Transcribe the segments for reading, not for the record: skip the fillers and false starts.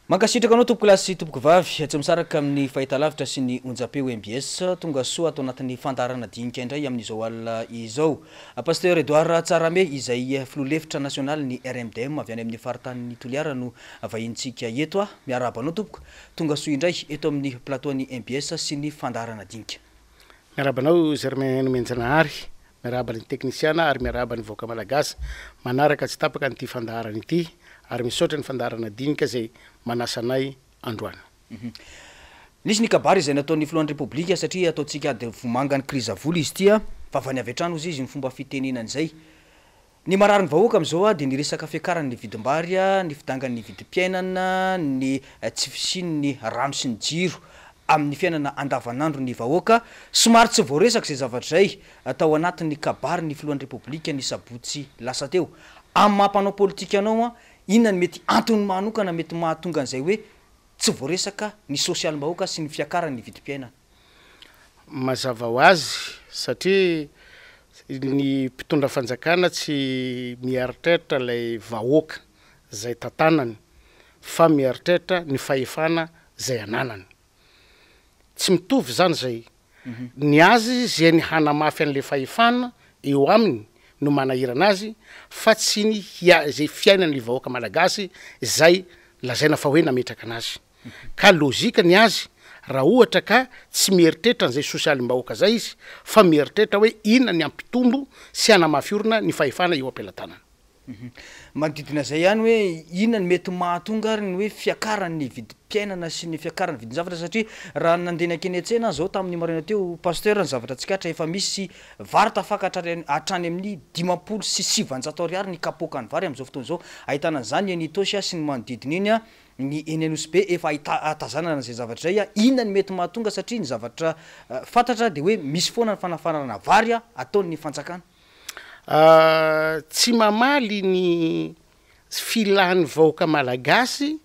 Mankasitraka anao tompokolahy sy tompokovavy, tsy misaraka amin'ny fahitalavitra sy ny onjam-peo mbs, tonga soa ato anatin'ny fandaharana dinika indray amin'izao alina izao. Pasteur Edouard Tsarahame izay filoha lefitra nasionalin'ny RMDM avy any amin'ny faritanin'i Toliara no vahinintsika eto. Miarahaba anao tompoko, tonga soa indray eto amin'ny plateau an'ny mbs sy ny fandaharana dinika. Miarahaba anao Germain Nomenjanahary, miarahaba ny teknisiana ary miarahaba ny vahoaka malagasy manaraka tsy tapaka an'ity fandaharana ity ary misaotra ny fandaharana dinika izay manasa anay androany. Nisy ny kabary izay nataon'ny filohan'ny Repoblika satria ataontsika ady vomanga ny kriza vola izy ity a! Vavany avy hatrany hozy izy ny fomba fitenenany izay. Ny marary ny vahoaka amin'izao dia ny resaka fiakaran'ny vidim-bary, ny fidangan'ny vidim-piainana, ny tsy fisian'ny rano sy ny jiro amin'ny fiainana andavanandro ny vahoaka. Somary tsy voaresaka izay zavatra izay tao anatin'ny kabarin'ny filohan'ny Repoblika ny sabotsy lasa teo. Amin'ny maha mpanao politika anao, inona no mety antony manokana mety mahatonga an'izay hoe tsy voaresaka ny sosialim-bahoaka sy ny fiakaran'ny vidim-piainana? Mazava ho azy satria ny mpitondra fanjakana tsy mieritreritra ilay vahoaka izay tantanany fa mieritreritra ny fahefana izay ananany. Tsy mitovy izany izay. Ny azy izay ny hanamafy an'ilay fahefana eo aminy no manahirana azy fa tsy ny izay fiainan'ny vahoaka malagasy izay lazaina fa hoe nametraka anazy. Ka logique ny azy raha ohatra ka tsy mieritreritra an'izay sosialim-bahoaka zay izy fa mieritreritra hoe inona ny hampitombo sy hanamafy orina ny fahefana eo am-pelatanana. Manodidina izay ihany hoe inona no mety mahatonga ary ny hoe fiakaran'ny vidim-piainana sy ny fiakaran'ny vidin-javatra satria raha nandeha nankeny an-tsena aho izao tamin'ny maraina teo Pasteur ny zavatra tsikaritra efa misy vary tafakatra ary hatrany amin'ny 950 ariary ny kapoakan'ny vary amin'izao fotoana izao ahitana an'izany eny Itaosy sy ny manodidina iny Ny eny Anosibe efa ahatazanana izay zavatra izay, inona no mety mahatonga satria ny zavatra fantatra dia hoe misy foana ny fanafarana vary ataon'ny fanjakana. Tsy mamaly ny filan'ny vahoaka malagasy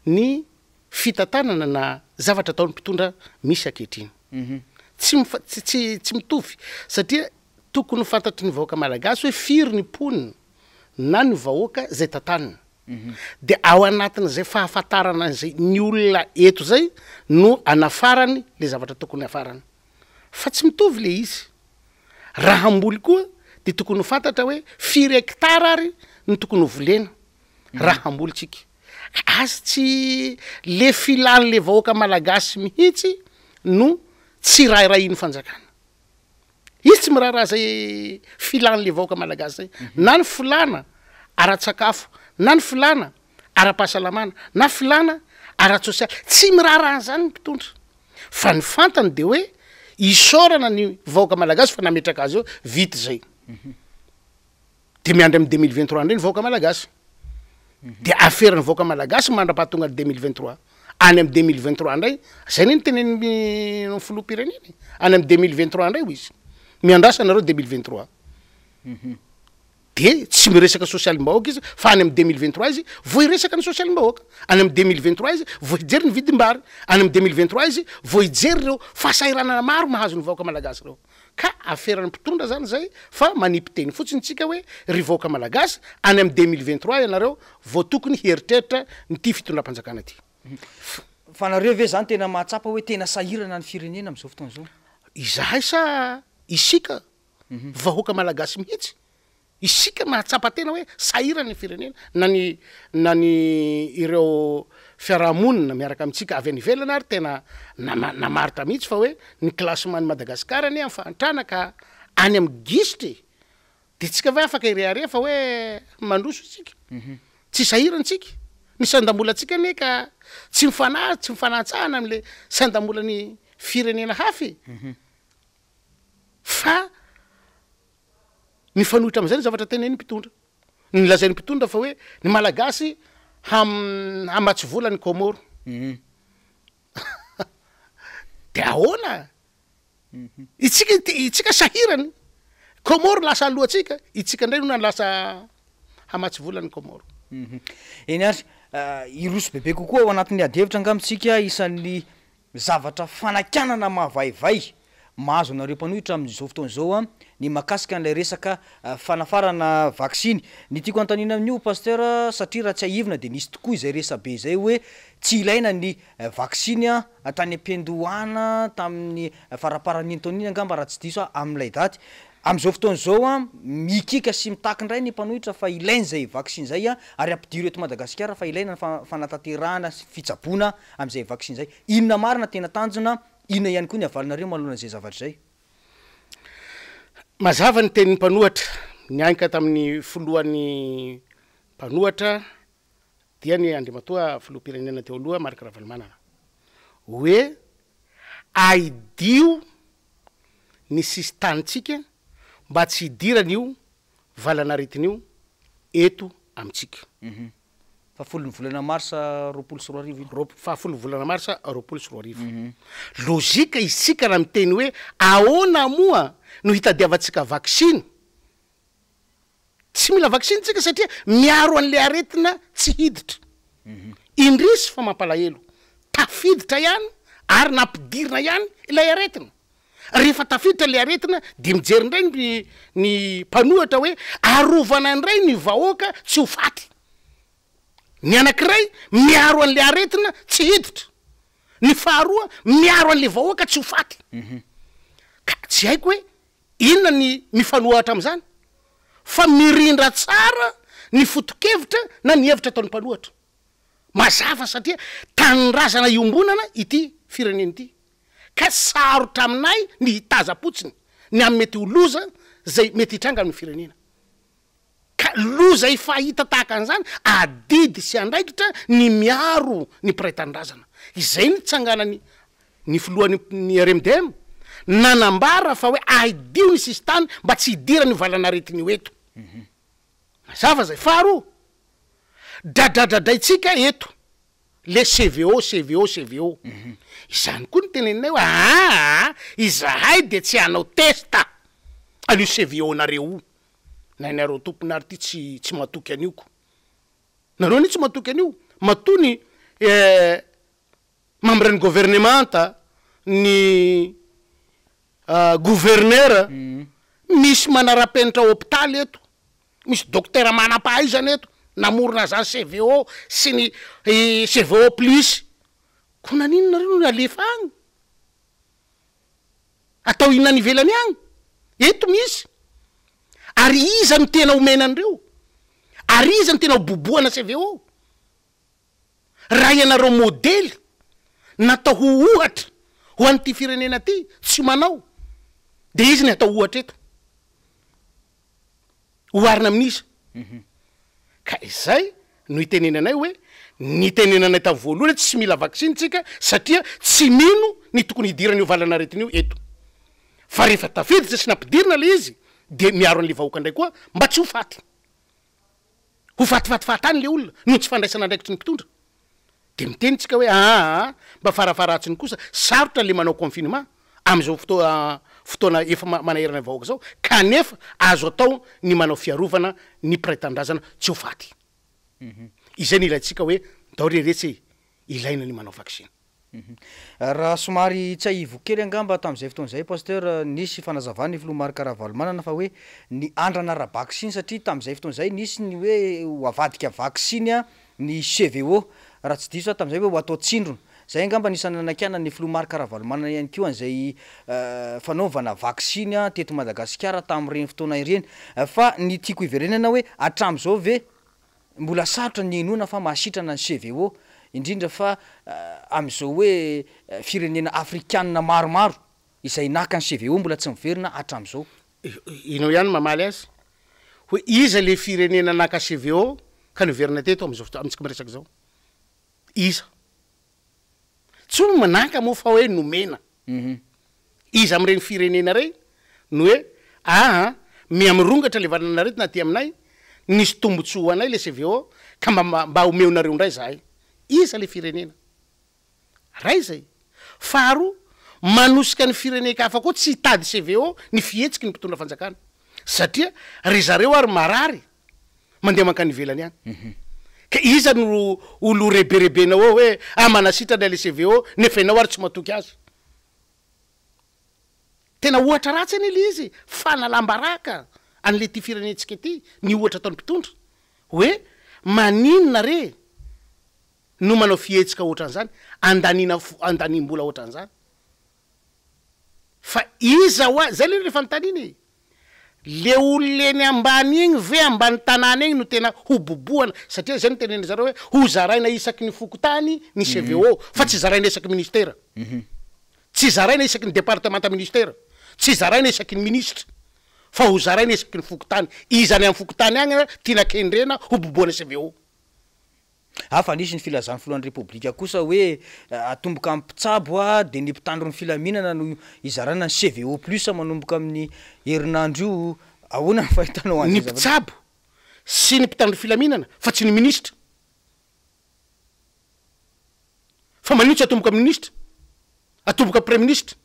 ny fitantanana na zavatra ataon'ny mpitondra misy ankehitriny. Tsy tsy tsy mitovy satria tokony ho fantatry ny vahoaka malagasy hoe firy ny mponina na ny vahoaka izay tantanina. Dia ao anatin'izay fahafantarana an'izay ny olona eto izay no anafarany le zavatra tokony hafarana. Fa tsy mitovy le izy. Raha hamboly koa dia tokony ho fantatra hoe firy hectare ary no tokony ho volena raha hamboly tsika. Azy tsy le filan'le vahoaka malagasy mihitsy no tsy rahirahian'ny fanjakana. Izy tsy miraharaha izay filan'le vahoaka malagasy zay, na ny filana ara-tsakafo, na ny filana ara-pahasalamana, na filana ara-tsosialy, tsy miraharaha an'izany ny mpitondra. Fa ny fantany de hoe isaorana ny vahoaka malagasy fa nametraka azy eo, vita izay. De miandry amin'ny 2023 indray ny vahoaka malagasy. De aferan'ny vahoaka malagasy mandra-pahatonga ny 2023. Any amin'ny 2023 indray, zay anie no tenenin'ny filoham-pirenena e, any amin'ny 2023 indray hoy izy, miandrasa nareo 2023. De tsy miresaka sosialim-bahoaka izy fa any amin'ny 2023 izy vao hiresaka ny sosialim-bahoaka, any amin'ny 2023 izy vao hijery ny vidim-bary, any amin'ny 2023 izy vao hijery ireo fahasahiranana maro mahazo ny vahoaka malagasy ireo. Ka aferan'ny mpitondra zany zay fa manipy teny fotsiny tsika hoe ry vahoaka malagasy any amin'ny 2023 ianareo vao tokony hieritreritra n'ity fitondram-panjakana ity. Fa nareo ve zany tena mahatsapa hoe tena sahirana ny firenena amin'izao fotoana izao? Izahay sa isika vahoaka malagasy mihitsy? Isika mahatsapa tena hoe sahirana ny firenena, na ny na ny ireo fiarahamonina miaraka amintsika avy any ivelany ary tena nama- namaritra mihitsy fa hoe ny classement-n'i Madagasikara anie amin'ny fahantrana ka any amin'ny gisitra e! De tsika ve afaka hirehareha fa hoe mandroso isika? Tsy sahirana isika? Ny sandam-bolantsika anie ka tsy mifana- tsy mifanatsahana amin'le sandam-bolan'ny firenena hafa e! Fa Mifanohitra amin'izay ny zavatra tenenin'ny mpitondra. Ny lazain'ny mpitondra fa hoe ny Malagasy ham- hamatsy vola ny Comores. De ahoana? Itsika ity- itsika sahirana. Comores lasa alohantsika, itsika indray no lasa hamatsy vola ny Comores. Eny ary, hiroso bebe kokoa ao anatin'ny adihevitra angamba isika, isan'ny zavatra fanakianana mavaivay. mahazo anareo mpanohitra amin'izao fotoana izao ny mahakasika an'ilay resaka fanafarana vaksiny. Ny tiako anontaniana amin'io Pasteur satria raha tsiahivina dia nisy tokoa izay resabe izay hoe tsy ilaina ny vaksiny tany am-piandohana tamin'ny faramparan'iny taona iny angamba raha tsy diso aho amin'ilay daty. Amin'izao fotoana izao mikiaka sy mitaky indray ny mpanohitra fa ilaina izay vaksiny izay ary ampidiro eto Madagasikara fa ilaina ny fanatanterahana sy fitsaboana amin'izay vaksiny izay. Inona marina tena tanjona, inona ihany koa ny havalinareo manoloana izay zavatra izay? Mazava ny tenin'ny mpanohatra nianka tamin'ny filohan'ny mpanohatra dia ny Andriamatoa Filoham-pirenena teo aloha Marc Ravalomanana hoe aidio ny sisin-tanintsika mba tsy hidiran'io valan'aretina io eto amintsika. Fahafolon'ny volana marsa 2020 iny. Roap- fahafolon'ny volana marsa 2020. Logique isika raha miteny hoe ahoana moa no hitadiavantsika vaksiny? Tsy mila vaksiny tsika satria miaro an'le aretina tsy hiditra. Indrisy fa mampalahelo, tafiditra ihany ary nampidirina ihany ilay aretina. Rehefa tafiditra ilay aretina dia mijery indray ny ny mpanohatra hoe arovana indray ny vahoaka tsy ho faty. Ny anankiray miaro an'ilay aretina tsy hiditra, ny faharoa miaro an'ilay vahoaka tsy ho faty. Ka tsy haiko hoe inona ny mifanohatra amin'izany fa mirindra tsara ny foto-kevitra na ny hevitra ataon'ny mpanohatra. Mazava satria tanindrazana iombonana ity firenena ity ka sarotra aminay ny hitaza-potsiny ny amin'ny mety ho loza izay mety hitranga amin'ny firenena. Ka loza efa hita tahaka an'izany, adidy sy andraikitra ny miaro ny mpiray tanindrazana. Izay nitsanganany ny filohan'ny ny RMDM nanambara fa hoe ahidio ny sisintany mba tsy hidiran'io valan'aretina io eto. Mazava izay. Faharoa, dradradradraintsika eto le CVO, CVO, CVO. Izany koa no teneninay hoe aa izahay dia tsy hanao test an'io CVO-nareo io. Na nareo tompony ary ty tsy tsy matoky an'io ko. Nareo anie tsy matoky an'io. Matoa ny membre ny governemanta, ny gouverneur, misy manara-penitra hopitaly eto, misy dokotera manam-pahaizana eto, namorona zany CVO sy ny CVO plus. Ko naninona nareo no nalefa agny? Atao inona any ivelany agny? Eto misy. Ary iza no tena omena an'ireo? Ary iza no tena ho bobohana CVO? Raha ianareo modely natao ho ohatra ho an'ity firenena ity tsy manao dia iza ny hatao ohatra eto? Oharina amin'iza? Ka izay no itenenanay hoe nitenenanay tamin'ny voalohany hoe tsy mila vaksiny tsika satria tsy mino ny tokony hidiran'io valan'aretina io eto. Fa rehefa tafiditra sy nampidirina ilay izy dia miaro an'ilay vahoaka indray koa mba tsy ho faty. Ho fatifaty fahatany ilay olona noho ny tsy fandraisana andraikitry ny mpitondra. Dia miteny tsika hoe aa mba farafaharatsiny kosa sarotra le manao confinement amin'izao fotoa fotoana efa manahirana ny vahoaka izao kanefa azo atao ny manao fiarovana ny mpiray tanindrazana tsy ho faty. Izay no ilaintsika hoe ndao re retsy e, ilaina ny manao vaksiny. Raha somary tsiahivo kely angamba tamin'izay fotoana izay Pasteur, nisy fanazavan'ny filoha Marc Ravalomanana fa hoe ny andrana ara-baksiny satria tamin'izay fotoana izay nisy ny hoe ho avadika vaksiny ny CVO raha tsy diso aho tamin'izay hoe ho atao tsindrona. Izay angamba anisan'ny nanakianan'ny filoha Marc Ravalomanana ihany koa an'izay fanaovana vaksiny teto Madagasikara tamin'ireny fotoana ireny. Fa ny tiako hiverenana hoe hatramin'izao ve Mbola sarotra ny hinoana fa mahasitrana ny CVO, indrindra fa amin'izao hoe firenena afrikanina maromaro izay naka ny CVO mbola tsy miverina hatramin'izao. Ianao ihany mamaly azy hoe iza le firenena naka CVO ka niverina teto amin'izao fotoana amintsika miresaka izao? Iza? Tsy hoe manaka moa fa hoe nomena. Iza amin'ireny firenena ireny no hoe aa miha mirongatra le valan'aretina aty aminay, nisy tombotsoa ho anay le CVO ka mba mba omeonareo indray zahay. Iza le firenena? Ray izay. Faharoa, manosika ny firenen-kafa koa tsy hitady CVO ny fihetsiky ny mpitondra fanjakana. Satria ry zareo ary marary mandeha mankany ivelany any. Ka iza no olo reberebenao eo hoe ah manasitrana ilay CVO nefa ianao ary tsy matoky azy. Tena ohatra ratsy anie le izy e, fanalam-baraka an'le ty firenentsika ity ny ohatra ataon'ny mpitondra hoe maninona re no manao fihetsika ohatran'izany, andaniana andaniam-bola ohatran'izany. Fa iza hoa, zay aloha le fanontaniana e! Le olona eny ambany igny ve ambany tanàna igny no tena ho bobohana satria zay no tenenin zareo hoe ho zaraina isaky ny fokontany ny CVO fa tsy zaraina isaky ministera. Tsy zaraina isaky ny departemanta ministera, tsy zaraina isaky ny minisitra fa ho zaraina isaky ny fokontany. Iza any am fokontany agny tiana kendrena ho bobohana CVO? Hafa nisy ny filazan'ny filohan'ny Repoblika kosa hoe atomboka amin'ny mpitsabo dia ny mpitandro ny filaminana no hizarana ny CVO plus manomboka amin'ny herinandro io. Ahoana ny fahitanao an'izay Ny zavatra? mpitsabo sy ny mpitandro filaminana fa tsy ny minisitra. Fa maninona tsy atomboka amin'ny minisitra? Atomboka amin'ny praiminisitra.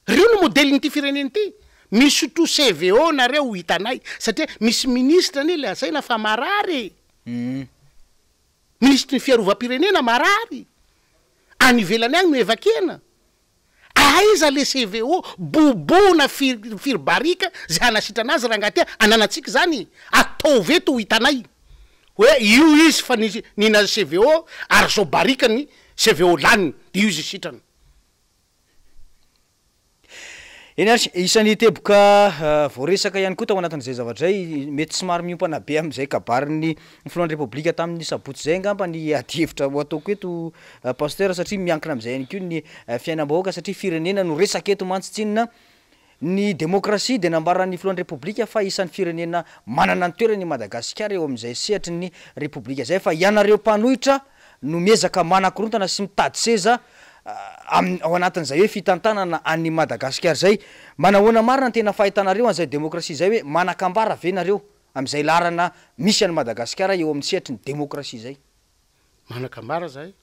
Reo no modelin'ity firenena ity. Misotroa CVO nareo ho hitanay satria misy ministre anie lazaina fa marary e! Minisitry ny fiarovam-pirenena marary! Any ivelany agny no evaquena. Aiza le CVO bobohona firy firy barika zay hanasitrana azy rangahy ty a! Ananantsika izany ataovy eto ho hitanay hoe io izy fa nisy nihinana CVO ary zao barika ny CVO laniny de io izy sitrana. Eny ary, isan'ny teboka voaresaka ihany koa tao anatin'izay zavatra izay, mety somary miompana be amin'izay kabarin'ny filohan'ny Repoblika tamin'ny sabotsy izay angamba ny adihevitra ho ataoko eto Pasteur satria miankina amin'izay ihany koa ny fiainam-bahoaka satria firenena no resaka eto mantsy tsinona. Ny demokrasia dia nambaran'ny filohan'ny Repoblika fa isan'ny firenena manana ny toerany i Madagasikara eo amin'izay sehatry ny Repoblika izay fa ianareo mpanohitra no miezaka manakorontana sy mitady seza amin'ny ao anatin'izay hoe fitantanana an'i Madagasikara izay. Manahoana marina ny tena fahitanareo an'izay demokrasia izay hoe manan-kambara ve nareo amin'izay laharana misy an'i Madagasikara eo amin'ny sehatry ny demokrasia izay? Manan-kambara zahay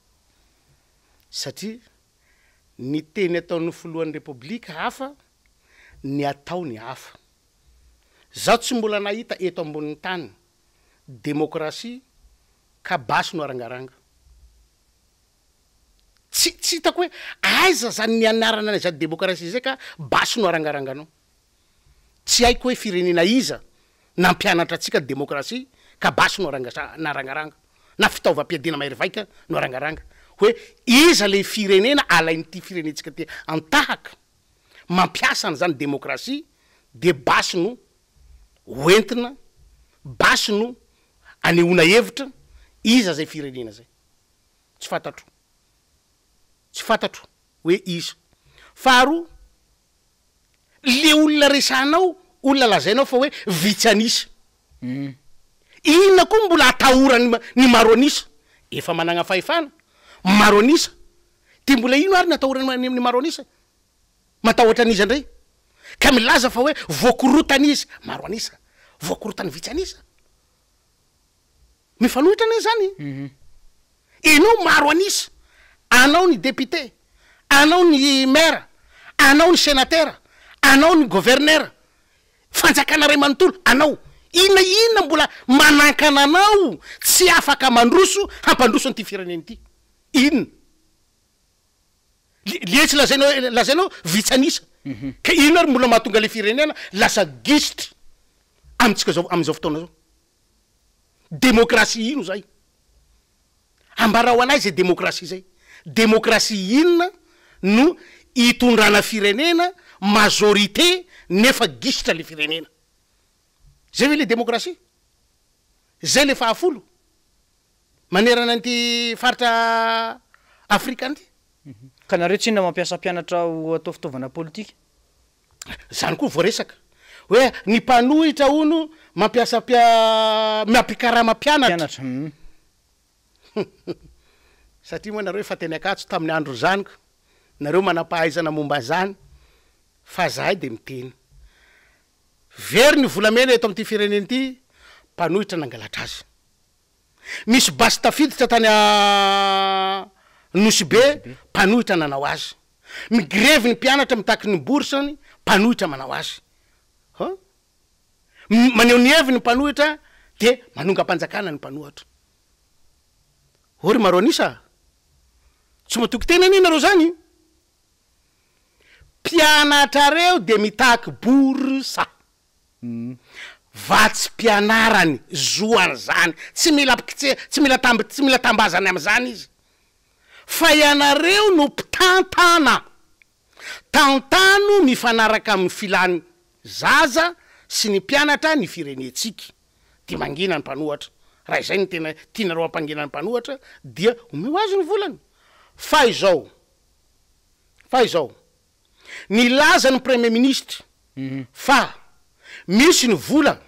satria ny teny ataon'ny filohan'ny Repoblika hafa, ny ataony hafa. Zaho tsy mbola nahita eto ambonin'ny tany demokrasia ka basy no arangaranga. Tsy tsy hitako hoe aiza zany nianarana an'izany demokrasia zay ka basy no arangaranganao. Tsy haiko hoe firenena iza nampianatra antsika demokrasia ka basy no arangasa narangaranga na fitaovam-piadiana mahery vaika no arangaranga. Hoe iza le firenena alain'ity firenentsika ty an-tahaka mampiasa an'izany demokrasia de basy no hoentina, basy no anehoana hevitra, iza zay firenena zay? Tsy fantatro. Tsy fantatro hoe iza. Faharoa, le olona resahanao, olona lazainao fa hoe vitsy an'isa. Inona koa mbola atahorany ny maro an'isa? Efa managna fahefana, maro an'isa, de mbola ino ary ny atahorany ny maro an'isa? Matahotra an'iza indray? Ka milaza fa hoe voakorotana izy, maro an'isa, voakorotan'ny vitsy an'isa. Mifanohitra anie izany e! Enao maro an'isa, anao ny député, anao ny maire, anao ny sénateur, anao ny gouverneur, fanjakana iray manontolo anao. Inona inona mbola manankana anao tsy afaka mandroso hampandroso an'ity firenena ity? Inona? Le tsy lazainao lazainao vitsy an'isa. Ka inona ary mbola mahatonga le firenena lasa gisitra amintsika zao amin'izao fotoana zao? Demokrasia ino zay? Ambarao anay zay demokrasia zay. Demokrasia inona no itondrana firenena majorité nefa gisitra le firenena? Zay ve le demokrasia? Zay le fahafolo? Manerana an'ity faritra Afrika ity. Ka nareo tsinona mampiasa mpianatra ho atao fitaovana politika? Zany koa voaresaka. Hoe ny mpanohitra hono mampiasa mpia mampikarama mpianatra. Mpianatra, hum. Satria moa nareo efa teny Ankatso tamin'ny andro izany ko, nareo manam-pahaizana momba an'izany fa zahay dia miteny. Very ny volamena eto amin'ity firenena ity, mpanohitra nangalatra azy. Nisy basy tafiditra tany Nosy Be, mpanohitra nanao azy. Migrevy ny mpianatra mitaky ny bourse-ny, mpanohitra manao azy. Huh? Maneho ny heviny ny mpanohitra dia manongam-panjakana ny mpanohatra. Ô ry maro an'isa a! Tsy matoky tena anie nareo zany. Mpianatrareo dia mitaky bourse. Vatsim-pianarany, zoany izany. Tsy mila mpikitse, tsy mila tamby, tsy mila tambazany amin'izany izy. Fa ianareo no mpitantana. Tantano mifanaraka amin'ny filan'ny zaza sy ny mpianatra ny firenentsika. Dia mangina ny mpanohatra. Raha izay no tena tianareo hampangina ny mpanohatra dia omeo azy ny volany. Fa izao, fa izao, nilaza ny Premier Ministre fa misy ny vola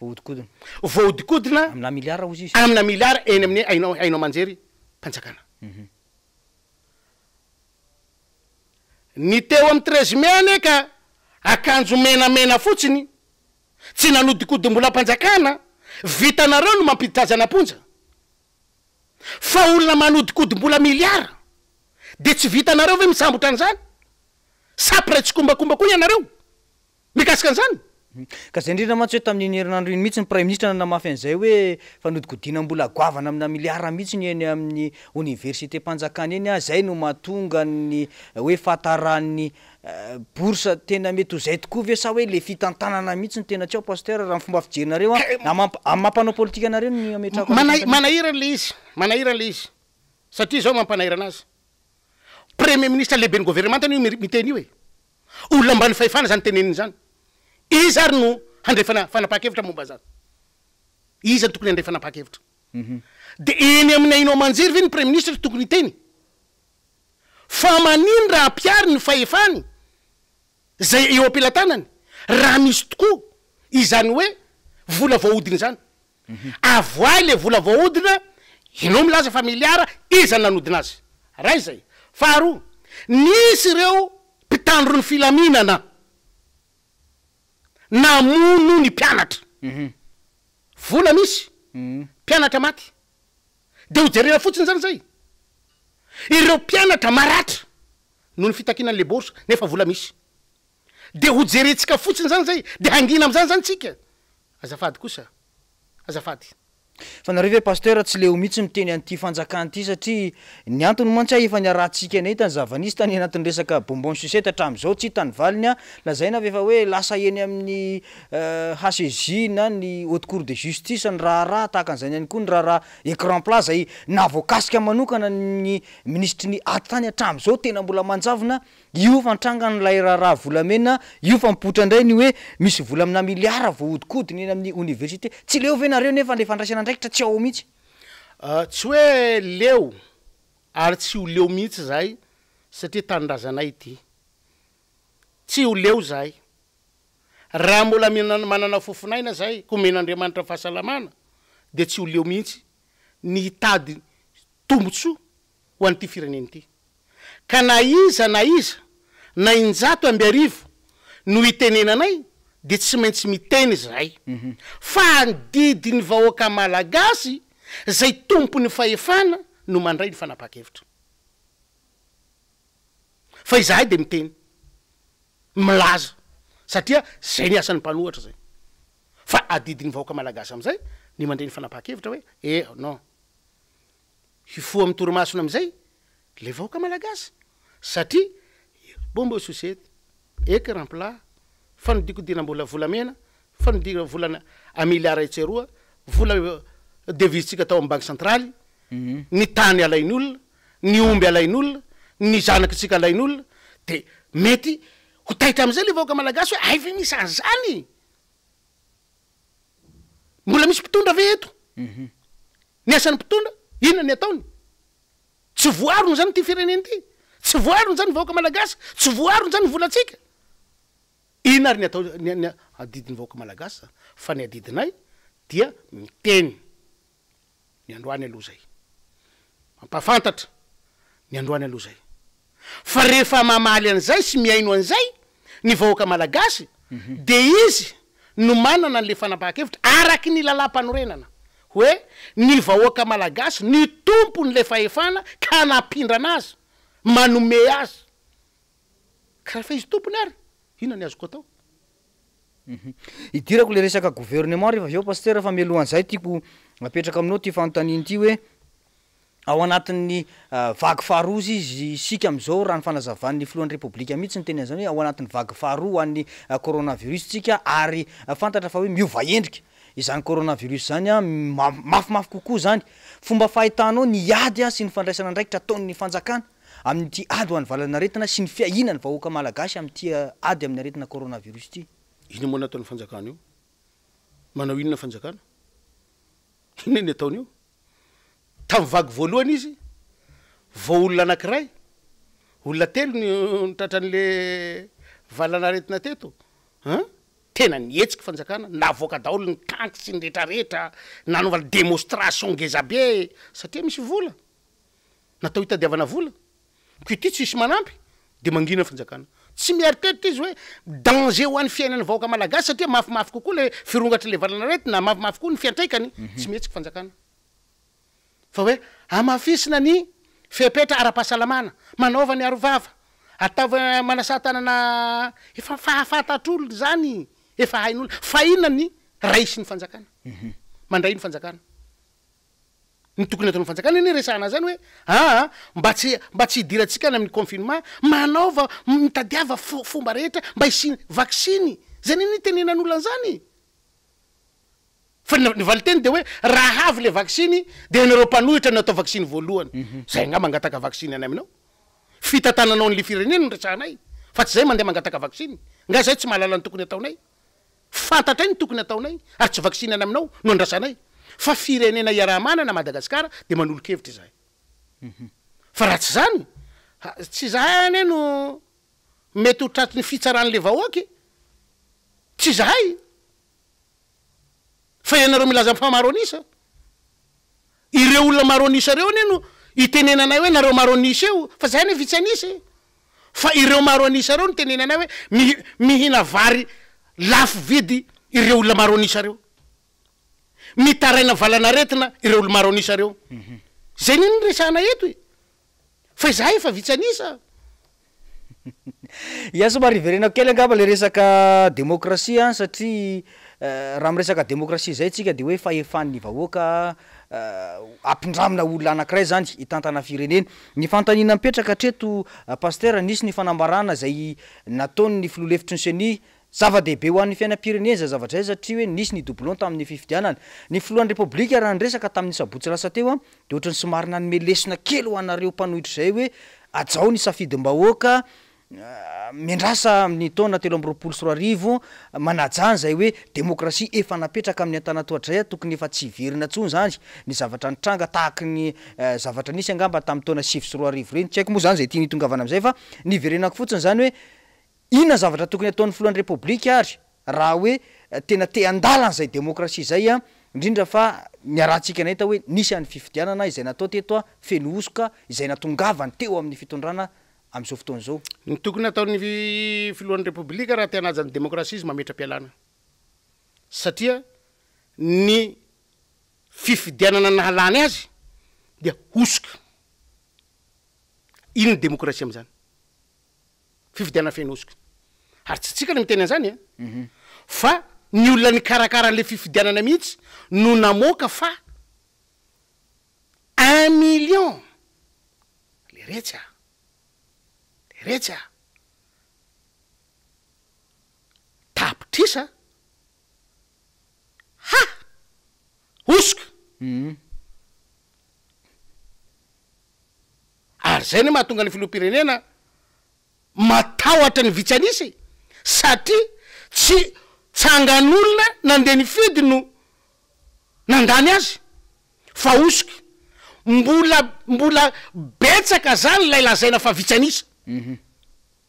Voahodinkodina. voahodinkodina Amina miliara hozy izy. amina miliara eny amin'ny haino haino aman-jery mpanjakana. Ny teo amin'ny 13 mai anie ka akanjo menamena fotsiny, tsy nanodinkodim-bolam-panjakana, vitanareo no mampiditra azy any am-ponja. Fa olona manodinkodim-bola miliara dia tsy vitanareo ve misambotra an'izany? Sa mpiray tsikombakomba koa ianareo mikasika an'izany? Ka izay indrindra mantsy hoe tamin'iny herinandro iny mihitsy ny praiminisitra nanamafy an'izay hoe fanodinkodinam-bola goavana amina miliara mihitsy ny eny amin'ny oniversitem-panjakana eny, izay no mahatonga ny hoe fahataran'ny bourse. Tena mety ho izay tokoa ve sa hoe ilay fitantanana mihitsy no tena tsy ao Pasteur raha ny fomba fijerinareo an, amin'ny maha mpanao politika anareo no ametrahako an'ilay fanontaniana. Manahirana ilay izy, manahirana ilay izy satria izao mampanahirana azy, Premier ministre lehiben'ny governemanta anie io miteny io e! Olona ambany fahefana izany teneniny izany. Iza ary no handray fanapahan-kevitra momba an'izany? Iza no tokony handray fanapahan-kevitra? Dia eny amin'ny haino aman-jery ve ny Praiminisitra no tokony hiteny? Fa manino raha ampihariny ny fahefany izay eo am-pelatanany raha misy tokoa izany hoe vola voahodina izany? Avoahy le vola voahodina, ianao milaza fa miliara, iza no nanodina azy? Ray izay. Faharoa, nisy ireo mpitandro ny filaminana namono ny mpianatra. Vola misy, mpianatra maty. Dia ho jerena fotsiny izany izay? Ireo mpianatra maratra noho ny fitakiana an'ilay bourse nefa vola misy. Dia ho jerentsika fotsiny izany izay? Dia hangina amin'izany izany tsika? Azafady kosa, azafady. Fa nareo ve Pasteur tsy leo mihitsy miteny an'ity fanjakana ity satria ny antony mantsy a efa niarahantsika nahita ny zava-nisy tany anatin'ny resaka bonbon sucette hatramin'izao tsy hita ny valiny a lazaina fa efa hoe lasa eny amin'ny HCJ na ny haute cour de justice ny raharaha tahaka an'izany ihany koa ny raharaha écran plat izay nahavoakasika manokana ny minisitry ny atitany hatramin'izao tena mbola manjavona Io fa nitrangan'ilay raharaha volamena io fa mipoitra indray ny hoe misy vola amina miliara voahodinkodina eny amin'ny oniversite. Tsy leo ve nareo nefa le fandraisana andraikitra tsy ao mihitsy? Tsy hoe leo ary tsy ho leo mihitsy izahay satria tanindrazanay ity. Tsy ho leo izahay. Raha mbola manana fofon'aina izahay, ka omen'Andriamanitra fahasalamana, dia tsy ho leo mihitsy ny hitady tombotsoa ho an'ity firenena ity. Ka na iza na iza, na injato ambiarivo no itenenanay dia tsy maintsy miteny izahay fa adidin'ny vahoaka Malagasy izay tompon'ny fahefana no mandray ny fanapahan-kevitra. Fa izahay dia miteny, milaza satria izay ny asan'ny mpanohatra izay. Fa adidin'ny vahoaka Malagasy amin'izay ny mandray ny fanapahan-kevitra hoe eh non. Hifoha amin'ny torimasony amin'izay le vahoaka malagasy satria bombe society, ecran plat, fanodikodinam-bola volamena, fanodinana vola a milliards etsy eroa, vola devise-tsika tao amin'ny banky centrale, ny tany alain'olona, ny omby alain'olona, ny zanakitsika alain'olona, de mety ho taitra amin'izay le vahoaka malagasy hoe hay ve misy an'izany? Mbola misy mpitondra ve eto? Ny asan'ny mpitondra, inona ny ataony? Tsy voarony izany ity firenena ity? Tsy voarony izany ny vahoaka malagasy? Tsy voarony izany ny volantsika? Inona ary ny atao, ny ny adidin'ny vahoaka malagasy zany? Fa ny adidinay dia miteny ny androany aloha izay. Mampahafantatra ny androany aloha izay. Fa rehefa mamaly an'izay sy mihaino an'izay ny vahoaka malagasy dia izy no manana an'ilay fanapahan-kevitra araky ny lalàmpanorenana hoe ny vahoaka malagasy ny tompon'ilay fahefana ka nampindrana azy, manome azy. Ka rehefa izy tompony ary, inona ny azoko atao? Idirako ilay resaka gouvernement rehefa avy eo Pasitera fa mialohan'izay tiako apetraka aminao ity fanontaniana ity hoe. Ao anatin'ny vague faharoa hozy izy isika amin'izao raha ny fanazavan'ny filohan'ny Repoblika mihitsy niteny an'izany hoe ao anatin'ny vague faharoa ho an'ny coronavirus tsika ary fantatra fa hoe miova endrika izany coronavirus izany an, mafimafy kokoa izany. Fomba fahitanao ny ady sy ny fandraisana andraikitra ataon'ny fanjakana amin'ity ady ho an'ny valanaretina sy ny fiahiana ny vahoaka malagasy amin'ity ady amin'ny aretina coronavirus ity. Inona moa no ataon'ny fanjakana io? Manao inona fanjakana? Inona ny ataony io? Tamin'ny vague voalohany izy vao olona anankiray, olona telo no tratran'le valanaretina teto an! Tena nihetsiky fanjakana, navoaka daholo ny tanky sy ny retraretra, nanaovana démonstration ngeza be satria misy vola, natao hitadiavana vola. Ko ity tsisy manampy de mangina fanjakana. Tsy mieritreritra izy hoe danger ho an'ny fiainan'ny vahoaka malagasy satria mafimafy kokoa le firongatry le valanaretina, mafimafy koa ny fiantraikany, tsy mihetsika fanjakana. Fa hoe hamafisina ny fepetra ara-pahasalamana, manaova ny arovava, ataovy manasà tanana, efa fahafantatr'olona izany, efa hain'olona. Fa inona ny raisin'ny fanjakana? Mandray ny fanjakana. Ny tokony ataon'ny fanjakana anie resahana zany hoe aa mba tsy mba tsy hidirantsika any amin'ny confinement, manaova mitadiava fomba rehetra mba hisian'ny vaksiny, zay anie no itenenan'olona an'zany e! Fa ny valinteny de hoe raha avy le vaksiny de ianareo mpanohitra no atao vaksiny voalohany, zay angaha mangataka vaksiny any aminao? Fitantananao an'le firenena no resahanay fa tsy zay mandeha mangataka vaksiny, nga zay tsy mahalala ny tokony ataonay? Fantatray ny tokony ataonay ary tsy vaksiny any aminao no andrasanay fa firenena iaraha-manana Madagasikara dia manolo-kevitra izahay. Fa raha tsy izany, tsy izahay anie no mety ho tratry ny fitsaran'ilay vahoaka e! Tsy izahay fa ianareo milaza fa maro an'isa. Ireo olona maro an'isa ireo anie no itenenanay hoe nareo maro an'isa io fa zahay anie vitsy an'isa e! Fa ireo maro an'isa ireo no tenenanay hoe mihi mihina vary lafo vidy ireo olona maro an'isa ireo. Mitaraina valan'aretina ireo olo maro an'isa ireo. Zay anie no resahana eto e! Fa izahay efa vitsy an'isa. Ya somary hiverenako kely angamba le resaka demokrasia an, satria raha miresaka demokrasia zay tsika de hoe fahefan'ny vahoaka ampindramina olona anakiray zany hitantana firenena. Ny fanontaniana mipetraka hatreto Pasteur, nisy ny fanambarana zay nataon'ny filoha lefitry ny ceni Zava-dehibe ho an'ny fiainam-pirenena izay zavatra izay satria hoe nisy ny doublon tamin'ny fifidianana. Ny filohan'ny Repoblika raha niresaka tamin'ny sabotsy lasa teo dia ohatran'ny somary nanome lesona kely ho anareo mpanohitra izay hoe hajao ny safidim-bahoaka, miandrasa amin'ny taona 2023, manajà an'izay hoe demokrasia efa napetraka amin'ny antanantohatra izay, tokony efa tsy hiverina intsony izany ny zavatra nitranga tahaky ny zavatra nisy angamba tamin'ny taona 2009 ireny. Tsy haiko moa izany izay tiany hitongavana amin'izay fa ny hiverenako fotsiny izany hoe Inona ny zavatra tokony ataon'ny filohan'ny Repoblika ary raha hoe tena te handala an'izay demokrasia izay an, indrindra fa niarahantsika nahita hoe nisy an'ny fifidianana izay natao teto an, feno hosoka izay natongavany teo amin'ny fitondrana amin'izao fotoana izao. Ny tokony hataon'ny filohan'ny Repoblika raha te hanaja ny demokrasia izy mametra-pialana satria ny fifidianana nahalany azy dia hosoka. Inona ny demokrasia amin'izany? Fifidianana feno hosoka. Ary tsy tsika no miteny an'izany an! Fa ny olona nikarakara an'ilay fifidianana mihitsy no namoaka fa un million! Leretsy a! Leretsy a! Tapitrisa? Ha! Hosoka! Ary zay anie mahatonga ny filoham-pirenena matahotra ny vitsy an'isa e! Satria tsy tsangan'olona nandeha nifidy no nandany azy fa hosoka. Mbola mbola betsaka zany ilay lazaina fa vitsy an'isa.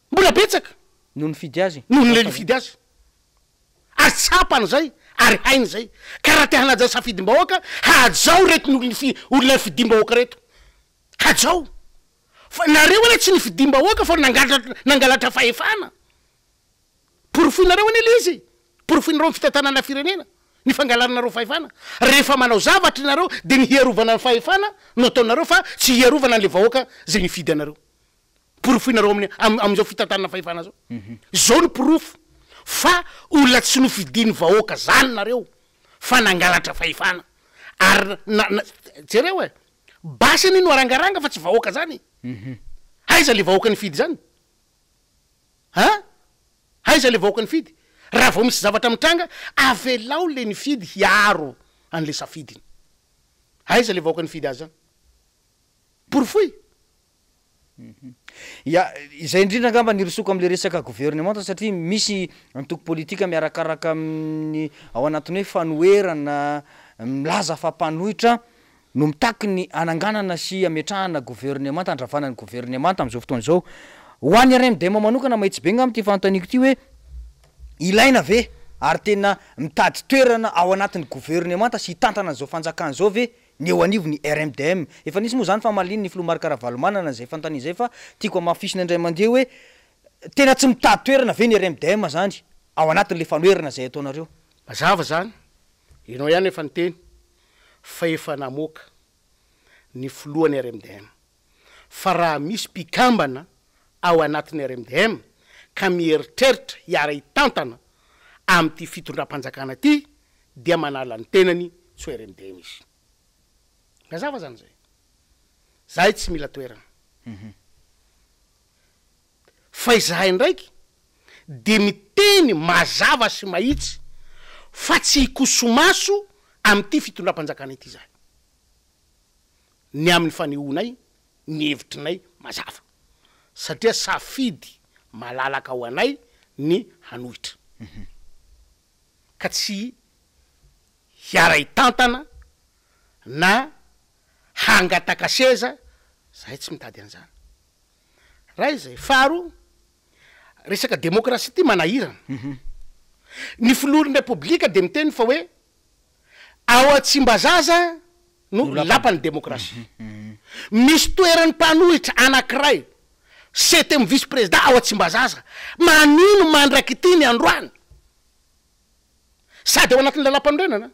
Mbola betsaka. No nifidy azy. Noho ilay nifidy azy. Ary tsapany izay, ary hainy izay. Ka raha te hanaja ny safidim-bahoaka, hajao ireto olona nifidim-bahoaka ireto. Hajao. Fa nareo anie tsy nifidim-bahoaka fa nangalatra nangalatra fahefana. Porofoinareo anie ilay izy e. Porofoinareo ny fitantanana firenena, ny fangalaranareo fahefana. Rehefa manao zavatra ianareo dia ny hiarovana ny fahefana no ataonareo fa tsy hiarovana an'ilay vahoaka izay nifidy anareo. Porofoinareo amin'ny amin'izao fitantanana fahefana zao. Zao no porofo fa olona tsy nofidian'ny vahoaka zany nareo fa nangalatra fahefana ary na na jereo e! Basy anie no arangaranga fa tsy vahoaka zany e. Aiza le vahoaka nifidy zany? An? Aiza le vahoaka nifidy? Raha vao misy zavatra mitranga, avelao le nifidy hiaro an'le safidiny. Aiza le vahoaka nifidy azy zany? Porofoy. Ya, izay indrindra angamba no hirosoako amin'ilay resaka governemanta satria misy antoko politika miarakaraka amin'ny ao anatin'ny hoe fanoherana milaza fa mpanohitra no mitaky ny hananganana sy hametrahana governemanta, handravana ny governemanta amin'izao fotoana izao. Ho an'ny RMDM manokana mahitsy be angamba ity fanontaniako ity hoe ilaina ve ary tena mitady toerana ao anatin'ny governemanta sy hitantana an'izao fanjakana izao ve ny eo anivon'ny RMDM. Efa nisy moa izany famalian'ny filoha Marc Ravalomanana an'izay fanontaniana izay fa tiako hamafisina indray mandeha hoe tena tsy mitady toerana ve ny RMDM izany ao anatin'ilay fanoherana izay ataonareo? Mazava izany, ianao ihany efa niteny fa efa namoaka ny filohan'ny RMDM fa raha misy mpikambana ao anatin'ny RMDM ka mieritreritra hiara-hitantana amin'ity fitondram-panjakana ity dia manala ny tenany tsy ho RMDM izy. Mazava zany zay. Zahay tsy mila toerana. Fa izahay ndraiky dia miteny mazava sy mahitsy fa tsy hikosomaso amin'ity fitondram-panjakana ity izahay. Ny amin'ny fanehoanay ny hevitrinay mazava. Satria safidy malalaka ho anay ny hanohitra. Ka tsy hiara-hitantana na hangataka seza, zahay tsy mitady an'izany. Ray izay. Faharoa, resaka demokrasia ity manahirana. Ny filohan'ny Repoblika dia miteny fa hoe ao Tsimbazaza no lapan'ny demokrasia. Misy toeran'ny mpanohitra anankiray, septième vice président ao Tsimbazaza. Manino mandrak'ity ny androany? Sady ao anatin'ny lalàmpanorenana.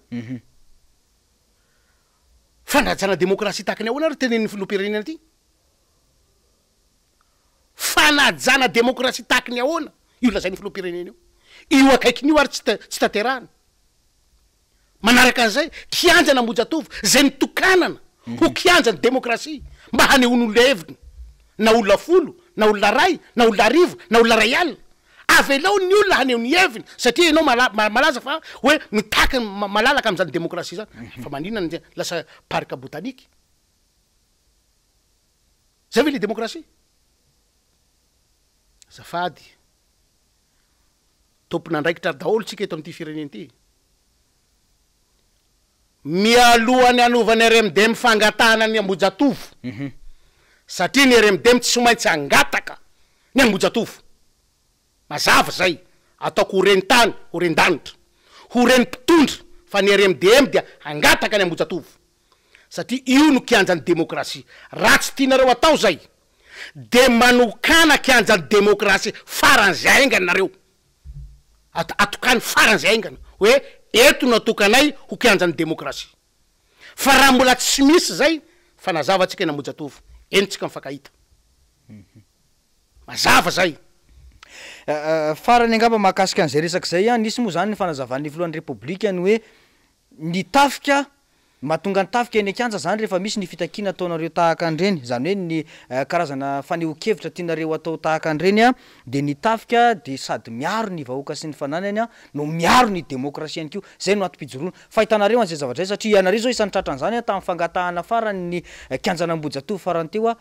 Fanajana demokrasia tahaka ny ahoana ary tenenin'ny filoham-pirenena ity? Fanajana demokrasia tahaky ny ahoana io lazain'ny filoham-pirenena io? Io akaikiny io ary tsy tsy tanterahana. Manaraka an'izay, kianjan'Ambohijatovo izay nitokanana ho kianjan'ny demokrasia mba hanehoan'olona heviny, na olona folo, na olona iray, na olona arivo, na olona iray alina. Avelao ny olona haneho ny heviny satria ianao malaza fa hoe mitaky malalaka amin'izany demokrasia izany. Fa maninona ny lasa parc botanique? Zay ve le demokrasia? Azafady, tompon'andraikitra daholo tsika eto amin'ity firenena ity. Mialohan'ny hanovan'ny RMDM fangatahana ny Ambohijatovo, satria ny RMDM tsy maintsy hangataka ny Ambohijatovo. Mazava izay, ataoko ho ren-tany, ho ren-danitra, ho ren-mpitondra fa ny RMDM dia hangataka ny Ambohijatovo. Satria io no kianjan'ny demokrasia. Raha tsy tianareo atao izay, dia manokàna kianjan'ny demokrasia faran'izay haingana nareo. Atokàny faran'izay haingana hoe eto no atokanay ho kianjan'ny demokrasia. Fa raha mbola tsy misy izay, fa nazava tsika eny Ambohijatovo, eny tsika mifankahita. Mazava zay. Farany angamba mahakasika an'izay resaka izay an, nisy moa izany ny fanazavan'ny filohan'ny Repoblika ny hoe ny tafika, mahatonga ny tafika eny an-kianja izany rehefa misy ny fitakiana ataonareo tahaka an'ireny, izany hoe ny karazana fanehoan-kevitra tianareo atao tahaka an'ireny an, dia ny tafika dia sady miaro ny vahoaka sy ny fananany an, no miaro ny demokrasia ihany koa, izay no antom-pijoroana. Fahitanareo an'izay zavatra izay satria ianareo izao isan'ny tratran'izany an, tamin'ny fangatahana farany ny kianjan'Ambohijatovo farany teo an,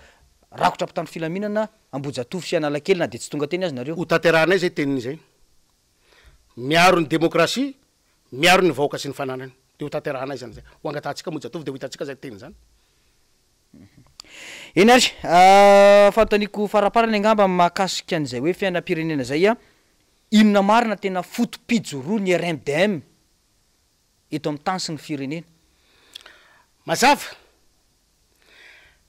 Rakotra mpitandro filaminana Ambohijatovo sy Analakely na dia tsy tonga teny aza nareo. Ho tanterahanay izay teniny izay. Miaro ny demokrasia, miaro ny vahoaka sy ny fananany. Dia ho tanterahanay izany izay. Ho angatahantsika Ambohijatovo dia ho hitantsika izay teny izany. Eny ary, fanontaniako faraparany angamba mahakasika an'izay hoe fiainam-pirenena izay, inona marina tena foto-pijoroan'ny RMDM eto amin'ny tany sy ny firenena? Mazava.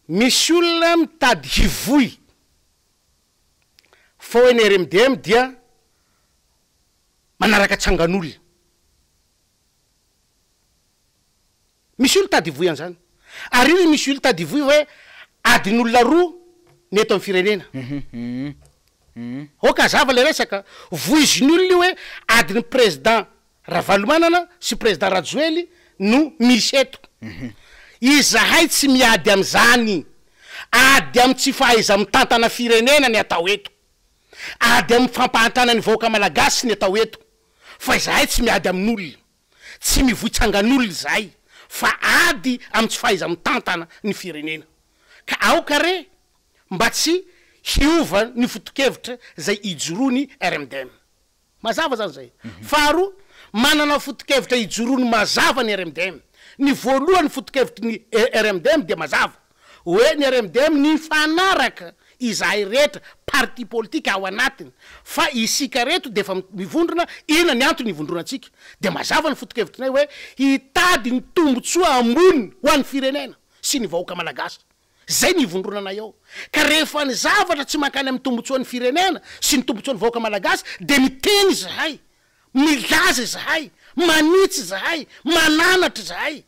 Misy olona mitady hivoy fa hoe ny RMDM dia manaraka tsangan'olona. Misy olona mitady hivoy an'izany. Ary io misy olona mitady hivoy hoe adin'olona roa ny eto amin'ny firenena. Aoka hazava ilay resaka. Voizin'ny olona io hoe adin'ny président Ravalomanana sy président Rajoely no misy eto. Izahay tsy miady amin'izany. Ady amin'ny tsy fahaiza-mitantana firenena ny atao eto. Ady amin'ny fampahantrana ny vahoaka malagasy ny atao eto. Fa izahay tsy miady amin'olona. Tsy mivoy tsangan'olona izahay fa ady amin'ny tsy fahaiza-mitantana ny firenena. Ka aoka re mba tsy hiova ny foto-kevitra izay ijoroan'ny RMDM. Mazava izany izay. Faharoa, manana foto-kevitra ijoroany mazava ny RMDM. Ny voalohany foto-kevitry ny RMDM dia mazava, hoe ny RMDM nifanaraka izahay rehetra parti politika ao anatiny fa isika reto dia efa mivondrona, inona ny antony ivondronantsika? Dia mazava ny foto-kevitrinay hoe hitady ny tombotsoa ambony ho an'ny firenena sy ny vahoaka malagasy. Izay ny ivondronanay ao. Ka rehefa ny zavatra tsy mankany amin'ny tombotsoan'ny firenena sy ny tombotsoan'ny vahoaka malagasy dia miteny izahay, milaza izahay, manitsy izahay, mananatra izahay.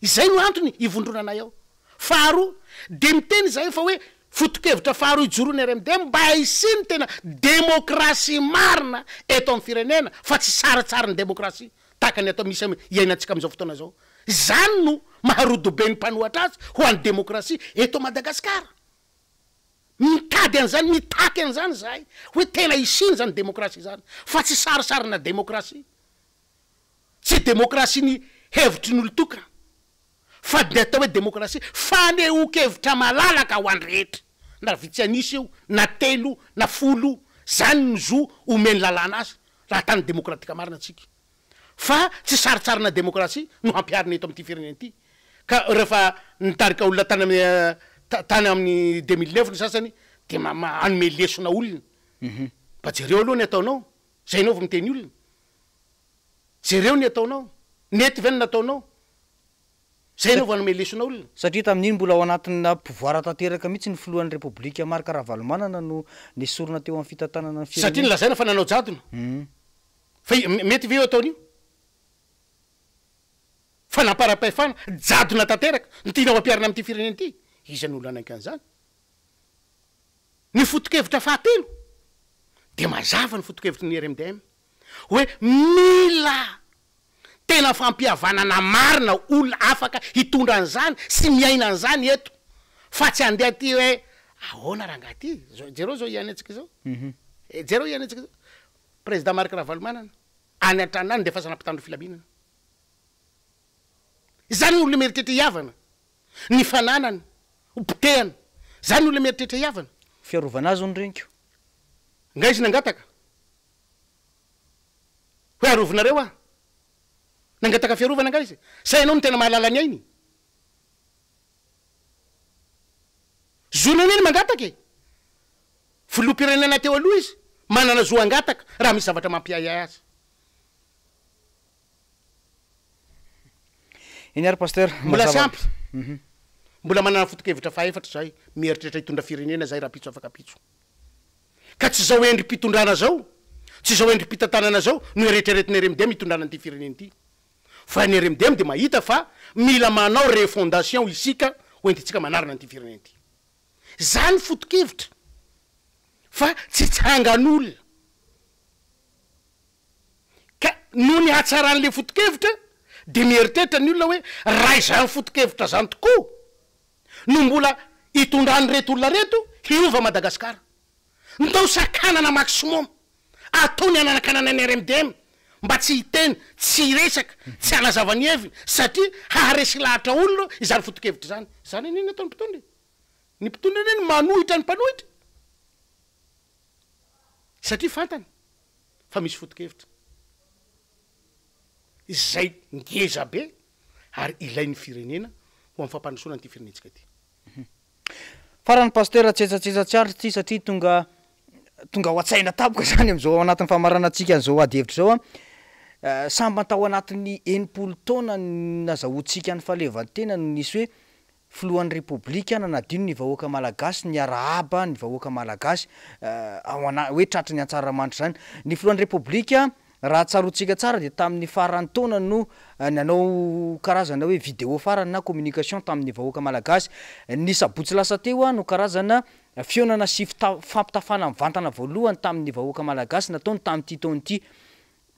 Izay no antony ivondronanay ao. Faharoa, dia miteny izahay fa hoe foto-kevitra faharoa ijoroan'ny RMDM mba hisian'ny tena demokrasia marina eto amin'ny firenena fa tsy saritsarin'ny demokrasia tahaka ny atao misy iainantsika amin'izao fotoana izao. Izany no maha rodobe ny mpanohatra azy ho an'ny demokrasia eto Madagasikara. Mitady an'izany, mitaky an'izany izahay hoe tena hisiany izany demokrasia izany fa tsy sarisarina demokrasia. Tsy demokrasia ny hevitry ny olon-tokana fa ny atao hoe demokrasia fanehoan-kevitra malalaka ho an'ny rehetra na vitsy an'isa io na telo na folo, izany no zo omen'ny lalàna azy raha tany demokratika marina tsika. Fa tsy sarintsarina demokrasia no hampiharina eto amin'ity firenena ity. Ka rehefa nitarika olona tany amin'ny tany amin'ny 2009 ny sasany dia hanome lesona olona. Mba jereo aloha ny ataonao, zay ianao vao miteny olona. Jereo ny ataonao, nety ve ny nataonao? Zay ianao vao hanome lesona olona. Satria tamin'iny mbola ao anatina pouvoir tanteraka mihitsy ny filohan'ny Repoblika Marc Ravalomanana no nesorina teo amin'ny fitantanana ny Satria firenena. nolazaina fa nanao jadona. Fa mety ve io ataony io? Fanamparam-pahefana, jadona tanteraka no tianao ampiharina amin'ity firenena ity? Iza no olona hanaiky an'izany? Ny foto-kevitra fahatelo dia mazava ny foto-kevitry ny RMDM hoe mila tena fampihavanana marina olona afaka hitondra an'izany sy miaina an'izany eto fa tsy handeha aty hoe ahoana rangahy ity, jereo izao iainantsika izao, jereo iainantsika izao. Président Marc Ravalomanana, any an-tranony any ndefasana mpitandro filaminana. Izany ny olona mieritreritra hihavana, ny fananany, ho potehana. Izany ny olona mieritreritra hihavana. Fiarovana azy hono reniko. Nga izy nangataka hoe arovinareo aho? Nangataka fiarovana nga izy? Sa ianao no tena mahalala ny ainy? Zony anie ny mangataka e! Filoham-pirenena teo aloha izy, manana zo hangataka raha misy zavatra mampiahiahy azy. Eny ary Pasteur, Mbola tsy ampy. Mbola manana foto-kevitra fahefatra izahay, mieritreritra hitondra firenena izahay rahampitso afak'ampitso. Ka tsy izao endri-pitondrana izao, tsy izao endri-pitantanana izao no eretreretin'ny RMDM hitondrana an'ity firenena ity. Fa ny RMDM dia mahita fa mila manao refondation isika ho entintsika manarina an'ity firenena ity. Zany foto-kevitra fa tsy tsangan'olona. Ka noho ny hatsaran'le foto-kevitra dia mieritreritra ny olona hoe raha izany foto-kevitra zany tokoa no mbola hitondran'ireto olona reto hiova Madagasikara. Ndao sakanana maximum. Atao ny hananakanana ny RMDM mba tsy hiteny, tsy hiresaka, tsy hanazava ny heviny satria haharesy lahatra olona izany foto-kevitra izany. Izany anie ny ataon'ny mpitondra e! Ny mpitondra anie no manohitra ny mpanohitra satria fantany fa misy foto-kevitra izay ngeza be ary ilain'ny firenena ho amin'ny fampandrosoana an'ity firenentsika ity. Farany Pasteur, tsetsatsetsa tsy aritra ity satria tonga tonga ao an-tsaina tampoka zany amin'izao ao anatin'ny famaranantsika an'izao ady hevitra izao an. Sambany tao anatin'ny 60 taona nazahoantsika ny fahaleovantena no nisy hoe Filohan'ny Repoblika nanadino ny vahoaka Malagasy niarahaba ny vahoaka Malagasy ao ana hoe tratry ny antsaramanitra izany. Ny Filohan'ny Repoblika raha tsaroantsika tsara dia tamin'ny faran'ny taona no nanao karazana hoe vidéo farany na communication tamin'ny vahoaka Malagasy. Ny sabotsy lasa teo no karazana fihaonana sy fampitafana mivantana voalohany tamin'ny vahoaka Malagasy nataony tamin'ity taona ity.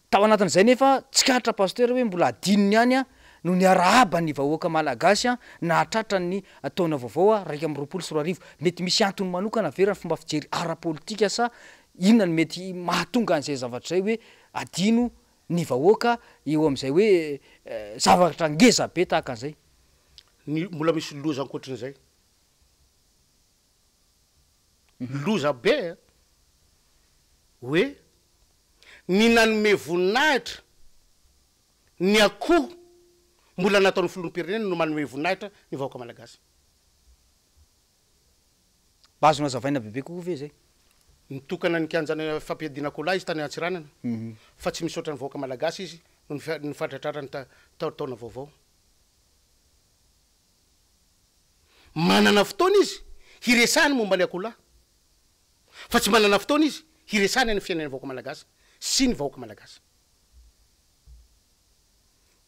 Tao anatin'izay nefa tsikaritra Pasteur hoe mbola adinony ihany no niarahaba ny vahoaka malagasy nahatratra ny taona vaovao 2021. Mety misy antony manokana ve raha ny fomba fijery ara-politika sa inona no mety mahatonga an'izay zavatra izay hoe adino ny vahoaka eo amin'izay hoe zavatra ngeza be tahaka an'izay? Ny mbola misy loza ankoatrin'izay. Loza be a! Hoe ny nanome voninahitra ny akoho mbola nataon'ny filoham-pirenena no manome voninahitra ny vahoaka malagasy. Mba azonao azavaina bebe kokoa ve izay? Nitokana ny kianjan'ny fampiadiana akoholahy izy tany Antsiranana fa tsy misaotra ny vahoaka malagasy izy noho ny fahatratrarany taona vaovao. Manana fotoana izy hiresahany momba ny akoholahy fa tsy manana fotoana izy hiresahany ny fiainan'ny vahoaka malagasy sy ny vahoaka malagasy.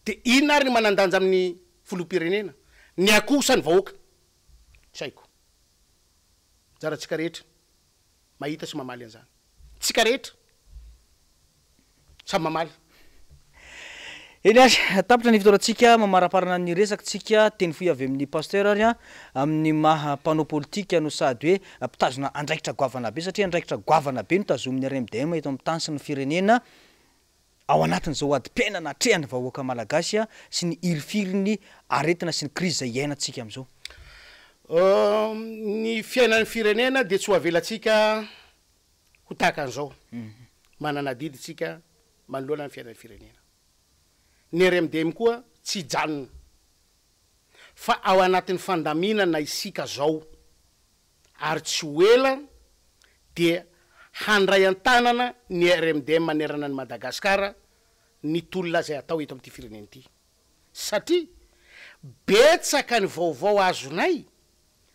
Dia inona ary ny manan-danja amin'ny filoham-pirenena? Ny akoho sa ny vahoaka? Tsy haiko. Anjarantsika rehetra mahita sy mamaly an'izany. Tsika rehetra samy mamaly. Eny ary, tapitra ny fotoanantsika mamaraparana ny resaka tsika, teny fohy avy amin'ny Pasteur ary an, amin'ny maha mpanao politika no sady hoe mpitazona andraikitra goavana be satria andraikitra goavana be no tazomin'ny RMDM eto amin'ny tany sy ny firenena, Ao anatin'izao adim-piainana atrehan'ny vahoaka malagasy sy ny hirifirin'ny aretina sy ny krizy izay iainantsika amin'izao. Ny fiainan'ny firenena dia tsy ho avelantsika ho tahaka an'izao. Manana adidy isika manoloana ny fiainan'ny firenena. Ny RMDM koa tsy hijanona fa ao anatin'ny fandaminana isika zao. ary tsy ho ela dia handray an-tanana ny RMDM manerana an'i Madagasikara ny tolona izay atao eto amin'ity firenena ity satria betsaka ny vaovao azonay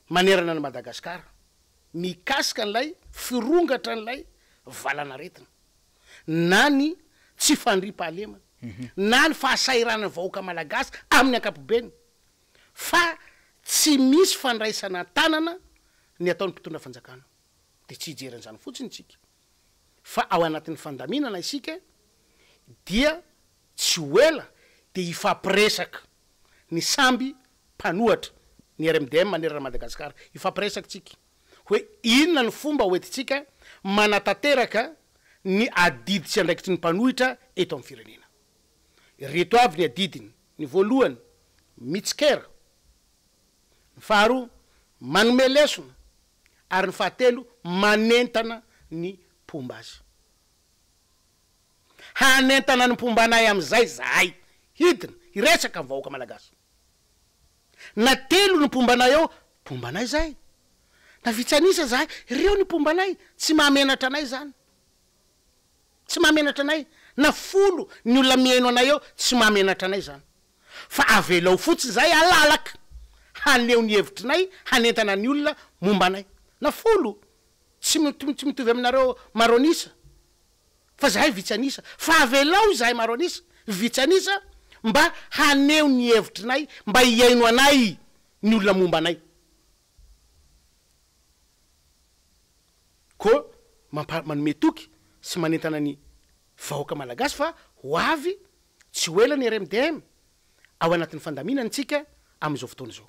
manerana an'i Madagasikara mikasika an'ilay firongatra an'ilay valan'aretina na ny tsy fandriampahalemana na ny fahasahiranan'ny vahoaka malagasy amin'ny ankapobeny fa tsy misy fandraisana an-tanana ny ataon'ny mpitondra fanjakana. Dia tsy hijery an'izany fotsiny isika fa ao anatin'ny fandaminana isika dia tsy ho ela dia hifampiresaka ny samby mpanohatra ny RMDM manerana an'i Madagasikara. Hifampiresaka isika hoe inona ny fomba hoentintsika manatanteraka ny adidy sy andraikitry ny mpanohitra eto amin'ny firenena. Ireto avy ny adidiny. Ny voalohany, mitsikera. Ny faharoa, manome lesona. Ary ny fahatelo, manentana ny mpomba azy. Hanentana ny mpomba anay amin'izay izahay. Hidina, hiresaka amin'ny vahoaka malagasy. Na telo ny mpomba anay eo, mpomba anay izahay. Na vitsy an'isa izahay, ireo ny mpomba anay. Tsy mahamenatra anay izany. Tsy mahamenatra anay na folo ny olona mihaino anay eo tsy mahamenatra anay izany fa avelao fotsiny izahay halalaka haneho ny hevitrinay hanentana ny olona momba anay na folo tsy tsy mitovy aminareo maro an'isa fa zahay vitsy an'isa fa avelao izahay maro an'isa vitsy an'isa mba haneho ny hevitrinay mba hihaino anay ny olona momba anay. Koa mampa manome toky sy manentana ny vahoaka malagasy fa ho avy tsy ho ela ny RMDM ao anatin'ny fandaminana isika amin'izao fotoana izao.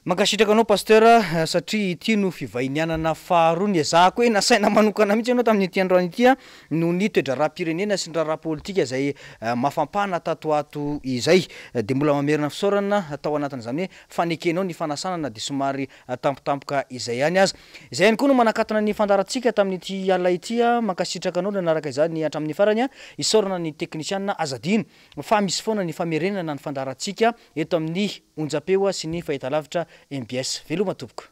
Mankasitraka anao Pasteur satria ity no fivahinianana faharoa niezahako hoe nasaina manokana mihitsy ianao tamin'ity androany ity noho ny toe-draharaham-pirenena sy ny raharaha politika izay mafampana tato ato izay. Dia mbola mamerina fisaorana tao anatin'izany hoe fanekenao ny fanasana na dia somary tampotampoka izay ihany aza. Izay ihany koa no manakatona ny fandaharantsika tamin'ity alina ity. Mankasitraka anao nanaraka izany hatramin'ny farany. Isaorana ny teknisianina. Aza adino fa misy foana ny famerenana ny fandaharantsika eto amin'ny onjam-peo sy ny fahitalavitra mbs. Veloma tompoko.